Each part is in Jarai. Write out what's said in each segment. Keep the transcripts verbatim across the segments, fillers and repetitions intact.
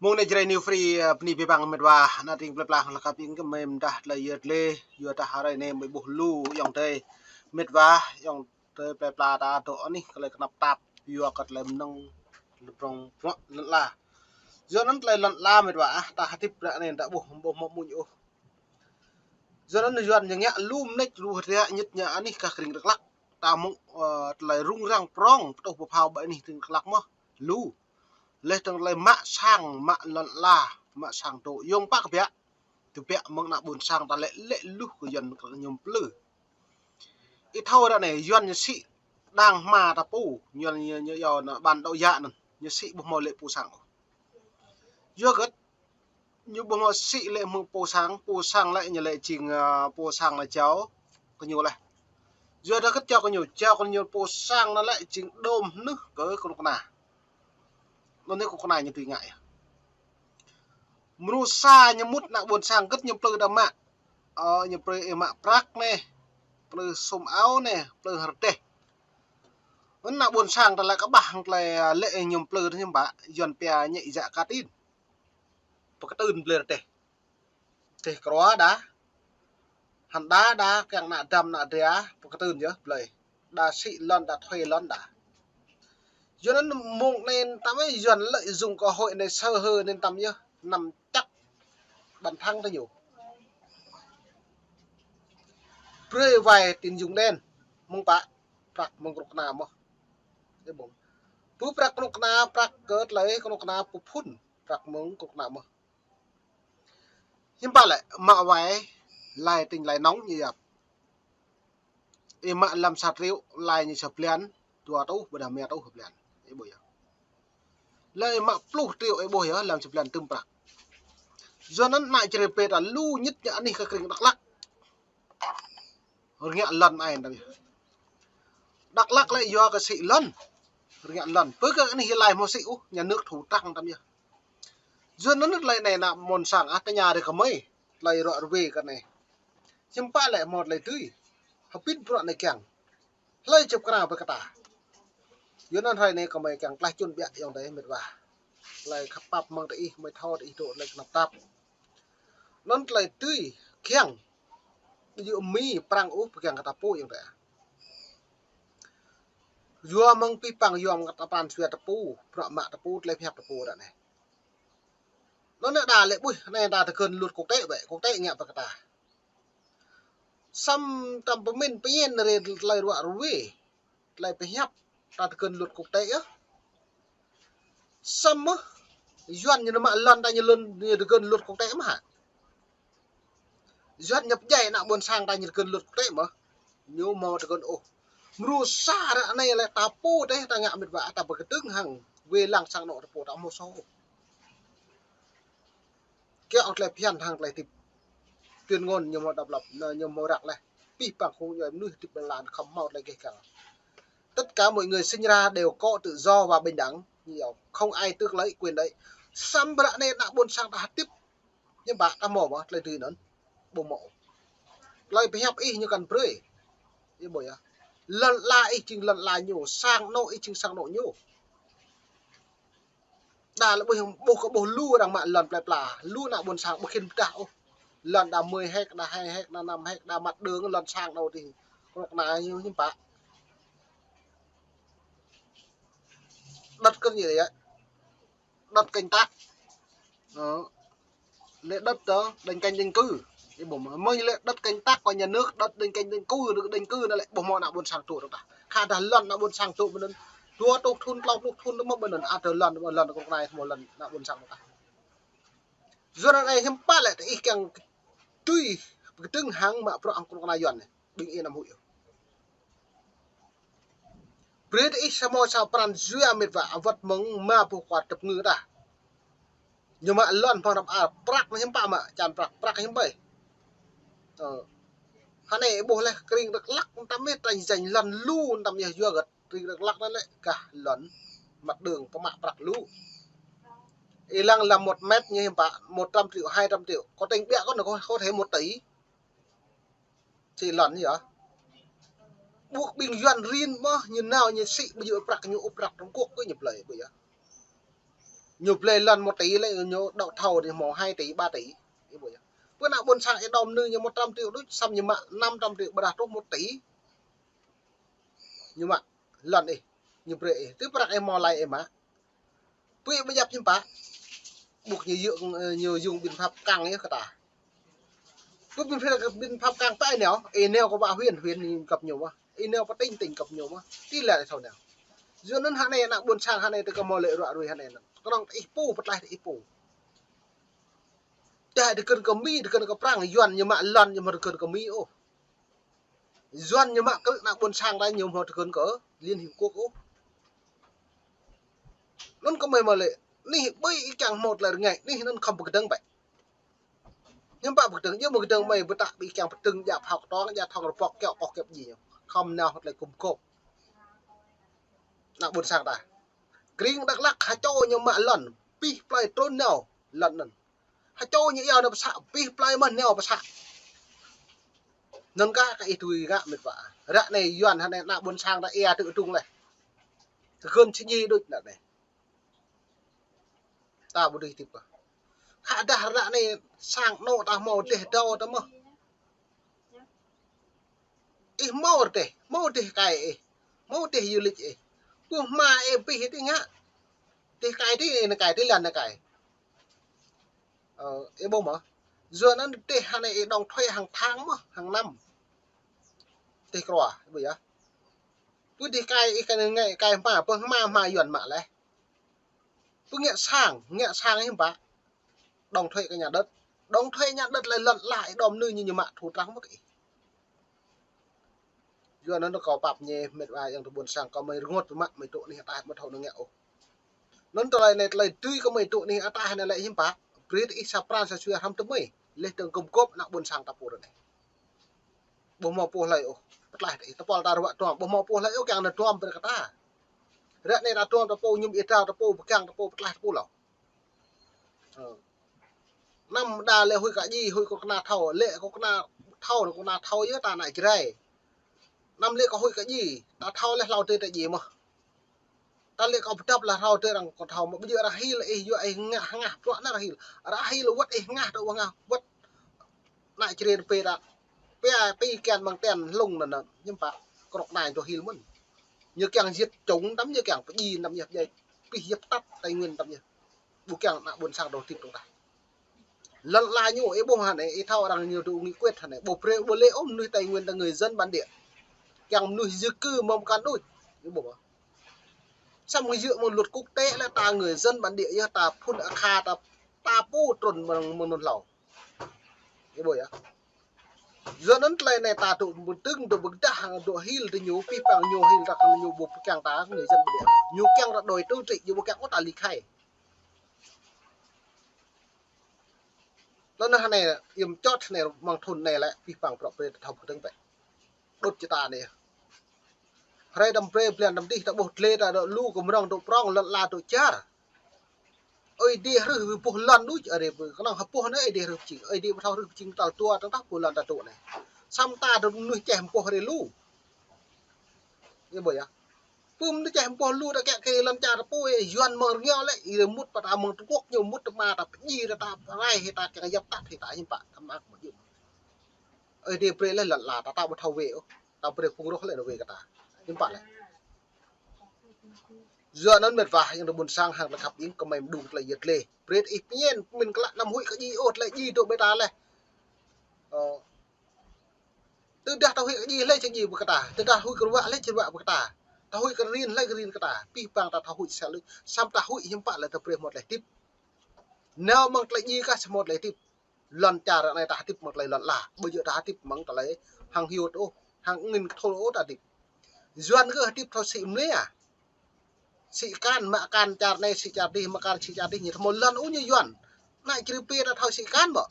Mơ̆ng anai Jrai New Free, ơ, bơni abih bang mĕt wa, ană tring plơi pla lăk kơ ƀing gơmơi mơdah tơlơi yơh tơlơi, yua dah hrơi anai mơi ƀuh lu ayŏng adơi. Mĕt wa, ayŏng adơi plơi pla ta dŏ anih tơlơi tơnap tap, yua kơ tơlơi mơnơ̆ng lơprong prŏng lŏn ala. Yua anŭn tơlơi lŏn ala mĕt wa, ah, ta hơdip ră anai ta ƀuh, ƀuh mơ̆ mŭn ôh. Yua anŭn Yuan ñu ngă lu mơneč lu hơdră ñit ñu anih kơ krĭng Dak Lak. Ta mơ̆ng, ơ, tơlơi rŭng răng prŏng, pơtuh pơphao ƀơi anih krĭng Dak Lak mơ̆. Lu. Leh dơ̆ng tơlơi mă sang, mă lŏn ala, mă sang dŏ. Yŏng pă kơ biă. Tơbiă mơ̆ng ană ƀôn sang ta lĕ, lĕ luh kơ Yuan kơ ñu plư. Ih thâo ră anai, Yuan ñu sĭ đang hma ta pô, Yuan ñu, ñu yua ană bản đồ yă anŭn, ñu sĭ ƀu hmâo lĕ pô sang ôh. Yua hơget, ñu ƀu hmâo sĭ lĕ mơ̆ng pô sang, pô sang lĕ ñu lĕ jing, ơ, pô sang ană jao kơ ñu leh. Yua dah hơget jao kơ ñu, jao kơ ñu pô sang anŭn lĕ jing đom hnưh kơ kơnuk kơna. Anŭn anai kơnuk kơna ñu tui ngă yơh. Mơnuih sa ñu mŭt ană ƀôn sang hơget ñu plư đa mă. Ơ, ñu plư ih mă prăk anai, plư sum ao anai, plư rơdêh. Ană ƀôn sang ta lĕ kơƀah hăng tơlơi, ơ, lĕ ñu plư tơ ñu ƀă, Yuan pia ñĕ yă ka tin. Pơkơtưn blơi rơdêh. Rơdêh krua đa. Hăng đa đa kiăng ană dăm ană dra pơkơtưn yơh blơi. Đa sĭ lŏn đa thuê lŏn đa. Yua anŭn mơ̆ng anai ta mơi Yuan lợi dụng cơ hội anai sơ hở anai ta mơi yơh nắm chắc bàn thắng tơ ñu. Brơi wai tín dụng đen mơ̆ng pă prăk mơ̆ng kơnuk kơna mơ̆. Ih ƀuh. Pơ prăk kơnuk kơna prăk kơ tơlơi kơnuk kơna pơphun prăk mơ̆ng kơnuk kơna mơ̆. Hiư̆m pă lĕ, mă wai, lai tĭng lai nŏng ñu yap. Ih mă lăm sa triệu, lai ñu sa blan, dua rơtuh, ƀôdah rơma rơtuh blan. Ih ƀuh yơh. Lĕ ih mă pluh triệu, ih ƀuh yơh, lăm sa blan tơm prăk. Yua anŭn ană Jrai pĕ ta lu ñit ñu anih kơ krĭng Dak Lak. Rơngiă lŏn ai ta mơi yơh. Dak Lak lĕ yua kơ sĭ lŏn. Rơngiă lŏn. Pơ kơ anih lai hmâo sĭ ôh, nhà nước thu tăng ta mơi yơh. Yua anŭn tơlơi anai ană ƀôn sang ah tơña rơi kơ mơi. Tơlơi ruă ruê kơ anai. Hiư̆m pă lĕ hmâo tơlơi tui. Hơbĭt bruă anai kiăng. Hlơi čŭp krao pơ kơ ta. Yua anŭn hrơi anai kơ mơi kiăng tlaih čun biă ayŏng adơi mĕt wa. Tơlơi khăp pap mơ̆ng tơ ih, mơi thâo tơ ih dŏ tơlơi tơnap tap. Anŭn tơlơi tui kiăng. Ƀu djơ̆ Mi Prăng ôh pơkiăng kơ ta pô ayŏng adơi. Yua mơ̆ng pih păng yua mơ̆ng ta pran jua ta pô, bruă mă ta pô, tơlơi pơhiăp ta pô ră anai. Anŭn anai đa lĕ ƀuh, anai ta tơgŭn luật quốc tế ƀĕ, quốc tế ngă pơ kơ ta. Samơ̆ tơm pơmĭn pơñen rơi tơlơi ruă ruê, tơlơi pơhiăp, ta tơgŭn luật quốc tế yơh. Samơ̆, Yuan ñu nao mă lŏn ta ñu lŏn ñu tơgŭn luật quốc tế mơ̆ hă. Yuan ñu pơdjai ană ƀôn sang ta ñu tơgŭn luật quốc tế mơ̆. Ñu hmâo tơgŭn ôh. Mơnuih sa ră anai lĕ ta pô tơdah ta ngă mĕt wa ta pơkơdơ̆ng hăng wai lăng sang anŏ ta pô ta hmâo sô. Kiăng tơlơi phiăn hăng tơlơi hơdip. Tuyên ngôn ñu hmâo độc lập, ñu hmâo răk leh. Pih păng khul ñu mơnuih hơdip ƀơi lŏn khŏm hmâo tơlơi gêh găng. Tất cả mọi người sinh ra đều có tự do và bình đẳng. Ñu yua không ai tước lấy quyền đấy. Samơ̆ ră anai ană ƀôn sang ta hơdip. Ñu ƀă ta hmâo mơ̆ tơlơi tui anŭn. Ƀu hmâo. Tơlơi pơhiăp ih ñu kăn brơi. Ih ƀuh yơh. Lŏn ala ih jing lŏn ala ñu, sang anŏ ih jing sang anŏ ñu. Đa lĕ ƀuh, ƀuh kơ ƀuh lu arăng mă lŏn plơi pla, lu ană ƀôn sang ƀu khĭn pơdah ôh. Lŏn đa mười héc, đa hai héc, đa năm héc, đa mặt đường lŏn sang anŏ tơ ih. Kơnuk kơna ñu hiư̆m pă. Đất cứ như vậy. Đất canh tác. Đó. Lĕ đất đó, định canh định cư. Ih ƀuh mơ̆, mơ̆ng lĕ đất canh tác của nhà nước, đất định canh định cư, định cư anŭn lĕ ƀu hmâo ană ƀôn sang dŏ ta. Khă dah lŏn ană ƀôn sang dŏ ƀơi anŭn. Dua rơtuh thŭn, klâo pluh thŭn mơ̆ ƀơi anŭn, ăt lŏn, ƀơi lŏn kơnuk kơna ih hmâo lŏn ană ƀôn sang ta. Yua anŭn ih hiư̆m pă lĕ, ih kiăng tui, pơkơdơ̆ng hăng mă bruă hăng kơnuk kơna Yuan anai. Ƀing ih anăm huĭ ôh. Brơi tơ ih samơ̆ sa pran jua mĕt wa awăt mơ̆ng ma boh kwar tơpơngư ta. Ñu mă lŏn pơhrăm a prăk anai hiư̆m pă mă, čan prăk, prăk hiư̆m ƀơi. Ơ. Hơnai ƀuh leh krĭng Dak Lak tăm mĕt ta janh lŏn lu tăm yơh yua hơget. Krĭng Dak Lak anai lĕ gah lŏn mặt đường pơmă prăk lu. Ih lăng lăm một mét ñu hiư̆m pă, một trăm triệu, hai trăm triệu. Có tỉnh ƀiă có, có, có thể một tỷ. Sĭ lŏn yơh. Ƀuh ƀing Yuan rin mơ̆, ñu nao ñu sĭ ƀu djơ̆ prăk ñu ôh prăk Trung Quốc kơ ñu plơi ƀu yơh. Ñu blơi lŏn một tỷ lĕ, ñu đŏk thâo ñu hmâo hai tỷ, ba tỷ. Ih ƀuh yơh. Pơ ană ƀôn sang ih đom nư ñu một trăm triệu đôč, săm ñu mă năm trăm triệu ƀrah truh một tỷ. Ñu mă lŏn ih, ñu brơi ih. Tui prăk ih hmâo lăi ih mă. Pui ƀu djăp hiư̆m pă. Ƀuh ñu yơ̆ng, ñu yơ̆ng biện pháp căng yơh kơ ta. Pui biện pháp, biện pháp căng pơ ai nao, ih nao kơ ƀă huyện, huyện ñu găp ñu mơh. Ih nao pơ tỉnh, tỉnh găp ñu mơh. Tui lĕ thâo nao. Yua anŭn hơnai ană ƀôn sang hơnai tơ kơ hmâo lĕ ruă ruai hơnai anŭn. Kơnơ̆ng ih pô, pơtlaih ih pô. Tơdah tơkơ̆n kơ Mi, tơkơ̆n kơ Prăng, Yuan ñu mă lŏn ñu hmâo tơkơ̆n kơ Mi ôh. Yuan ñu mă kơ ană ƀôn sang ta ñu hmâo tơkơ̆n kơ Liên Hiệp Quốc ôh. Anŭn kơmơi mă lĕ, anih ƀơi ih kiăng hmâo tơlơi rơngai, anih anŭn khŏm pơkơdơ̆ng bĕ. Hiư̆m pă pơkơdơ̆ng, yua mơ̆ kơdơ̆ng mơi ƀu tăk ƀing kiăng pơdơ̆ng djă phao kơtuang, djă thŏng rơbŏk kiaŏ kŏh kiăp ji ñu. Khŏm nao hơt tơlơi gum gôp. Ană ƀôn sang ta. Krĭng Dak Lak ha čô ñu mă lŏn, pĭ plơi trŭn nao lŏn anŭn. Ha čô ñu iâu nao pơ să, pĭ plơi mơ̆n nao pơ să. Anŭn kah kơ ih tui ngă mĕt wa. Ră anai Yuan hơnai ană ƀôn sang ta ia tơ tơdrung leh. Tơgơ̆m sơñi đôč ană anai. Ta ƀu dưi tip kơ. Khă dah ră anai sang anŏ ta hmâo dêh dâo ta mơh. Ih hmâo dêh, hmâo dêh kai ih, hmâo dêh yulič ih. Ƀuh hma ih pĭ ih tui ngă. Dêh kai tui anai kai, tui lŏn anai kai. Ơ, ih ƀuh mơ̆. Yua anŭn dêh hơnai ih đóng thuế hàng tháng mơh, hàng năm. Dêh krua, ih ƀuh yơh. Pui dêh kai ih kai anai kai hma, pơ hma hma Yuan mă leh. Pui ngă sang, ngă sang ih hiư̆m pă. Đóng thuế kơ nhà đất. Đóng thuế nhà đất lĕ lŏn ala ih đom nư ñu ñu mă thu trang mơ̆ kơ ih. Yua anŭn kâo pap ñe mĕt wa ayŏng adơi ƀôn sang kâo mơi rơngot mă mơi tŭ anih ataih mă thâo anŭn ngă ôh. Anŭn tơlơi anai tơlơi tui kơ mơi tŭ anih ataih anai lĕ hiư̆m pă. Brơi ih sa pran sa jua hrăm tơ mơi. Leh tơ̆ng gum gôp ană ƀôn sang ta pô ră anai. Ƀu hmâo pô hlơi ôh. Pơtlaih ih tơpul ta ruă tuang. Ƀu hmâo pô hlơi ôh kiăng nao tuam brơi kơ ta. Ră anai ta tuam ta pô, mơñum ih drao ta pô, pơgang ta pô, pơtlaih ta pô lâo. Ơ. Anăm đa lĕ huĭ kơ ji, huĭ kơ kơna thâo, lĕ kơ kơna thâo, kơ kơna thâo yơh ta ană Jrai. Anăm lĕ kơ huĭ kơ ji, ta thâo leh hlâo tơ ta ji mơh. Ta lĕ kơ pơdăp leh hlâo tơ arăng kơ thâo mơh, ƀu djơ̆ arăng hil ih, yua ih ngă hơngah bruă anŭn arăng hil. Arăng hil wơ̆t ih hơngah, tơ wơ̆t hơngah wơ̆t. Ană Jrai pê ta. Pê, pê kiăng mơ̆ng ten hlung anŭn, anŭn. Hiư̆m pă, krŏk anai dŏ hil mơ̆n. Ñu kiăng giết chủng tăm ñu kiăng pơji tăm ñu, pih yap tăt Tây Nguyên tăm ñu. Ƀu kiăng ană ƀôn sang dŏ tip tŏng tah. Lŏn ala ñu, ih ƀuh hơnai, ih thâo arăng ñu tŭ nghị quyết hơnai, ƀu brơi, ƀu lĕ ôh mơnuih Tây Nguyên ta người dân bản địa. Kiăng mơnuih di cư mơ̆ng pơkŏn đôč. Ih ƀuh. Samơ̆ yua mơ̆ng luật quốc tế lĕ ta người dân bản địa yơh ta phun akha ta, ta pô trŭn mơ̆ng, mơ̆ng anŭn hlâo. Ih ƀuh yơh. Yua anŭn tơlơi anai ta tŭ pơdơ̆ng tŭ pơdah dŏ hil tơ ñu, pih păng ñu hil ta kơ ñu ƀu kiăng ta người dân bản địa. Ñu kiăng ta đòi tự trị, ñu ƀu kiăng ôh ta ly khai. Tơl anŭn hơnai, yơ̆m čŏt hơnai mơ̆ng thŭn anai lĕ, pih păng prŏ prê ta thâo pơdơ̆ng bĕ. Đŭt či ta anai. Hrơi tăm brơi blan tăm dih ta ƀuh tlê ta dŏ lu kơ mrŏng dŏ prŏng lŏn ala dŏ čar. Ơi Adai hrih ƀuh lŏn đôč, ơi Adai kơnơ̆ng hơpuh anai Ơi Adai hrih pơjing. Ơi Adai ƀu thâo hrih pơjing tal dua tơdah ƀuh lŏn ta dŏ anai. Samơ̆ ta dŏ mơnuih čeh hơpuh hrih lu. Ih ƀuh yơh. Pơm anai čeh hơpuh lu ta kiăng kơ lŏn čar ta pô, Yuan mơ̆ng rơngiao lĕ, ih mŭt pơ ta mơ̆ng Trung Quốc ñu mŭt tơ mă ta pơji ta, ta rai hĭ ta kiăng yap tăt hĭ ta hiư̆m pă, ta mă mă jum. Ơi Adai brơi leh lŏn ala ta, ta ƀu thâo wai ôh. Ta brơi phung roh lĕ nao wai kơ ta. Hiư̆m pă lĕ. Yua anŭn mĕt wa, ayŏng adơi ƀôn sang hăng tơlơi khăp ing kơ mơi mơđung tơlơi yơh tlê. Brơi ih pơñen, pơmĭn klă anăm huĭ kơ ji ôh, tơlơi ji dŏ ƀơi ta leh. Ơ. Tơdah ta huĭ kơ ji lĕ či ji ƀơi kơ ta. Tơdah huĭ kơ ruă lĕ či ruă ƀơi kơ ta. Ta huĭ kơ rin lĕ kơ rin kơ ta. Pih păng ta thâo huĭ sel lĕ. Samơ̆ ta huĭ hiư̆m pă lĕ ta brơi hmâo tơlơi hơdip. Nao mơ̆ng tơlơi ji kah či hmâo tơlơi hơdip. Lŏn čar anai ta hơdip mơ̆ng tơlơi lŏn ala. Ƀu djơ̆ ta hơdip mơ̆ng tơlơi hăng hyut ôh, hăng angin kơthul ôh ta hơdip. Yuan kơ hơdip thâo sĭ mơlia. Sĭ akan, mă akan čar anai, sĭ čar dih, mă akan sĭ čar dih, ñu thâo mơ̆ lŏn ôh ñu Yuan. Ană Jrai pê ta thâo sĭ akan ƀă.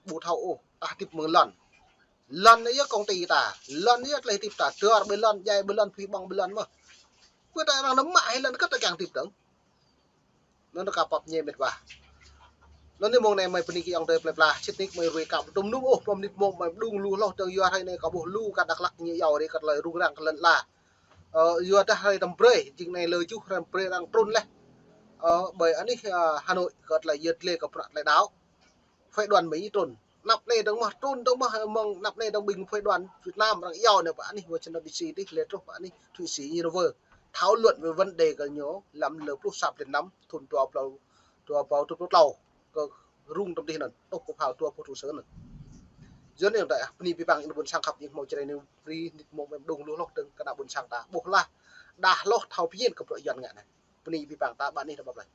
Ƀu thâo ôh, ta hơdip mơ̆ng lŏn. Lŏn anai yơh công ty ta, lŏn anai yơh tơlơi hơdip ta, dơr ƀơi lŏn, djai ƀơi lŏn, phi ƀơ̆ng ƀơi lŏn mơ̆. Pơ ta arăng nao mă hĭ lŏn kơ ta kiăng hơdip dơ̆ng. Anŭn kâo pap ñe mĕt wa. Anŭn anai mơ̆ng anai mơi bơni kơ ayŏng adơi plơi pla, sĭt nik mơi ruai kâo ƀu tŭ mơnum ôh, pơm nik mơ̆ng mơi mơđung lu hloh dơ̆ng yua hrơi anai kâo ƀuh lu kơ Dak Lak ñu iâu rai kơ tơlơi rŭng răng kơ lŏn ala. Ơ, yua dah hrơi tăm brơi, jing anai lơ juh hrơi brơi arăng trŭn leh. Ơ, ƀơi anih, ơ, Hà Nội, kơ tơlơi yơh tơlơi kơ prăk tơlơi đao. Phái đoàn Mỹ trŭn. Anăp anai dơ̆ng mơ̆ trŭn dơ̆ng mơ̆ mơ̆ng anăp anai dơ̆ng ƀing phái đoàn Việt Nam arăng iâu anai pơ anih Washington D C tih lĕ truh pơ anih Thụy Sĩ Geneva. Thảo luận về vấn đề kơ ñu lăm lơ pluh sa blan năm thŭn dua rơbâo, dua rơbâo dua pluh klâo. Kơ rŭng tơm tih anŭn, truh kơ phao dua pluh truh sơ anŭn. Yua anŭn ta, bơni abih bang ƀing ƀôn sang khăp ƀing hmâo Jrai News Free, nit mông mem đung lu hloh dơ̆ng kơ ană ƀôn sang ta. Ƀuh lah, đah hloh thâo phiăn kơ bruă Yuan ngă anai. Bơni abih bang ta, ƀă anih ta ƀă blai.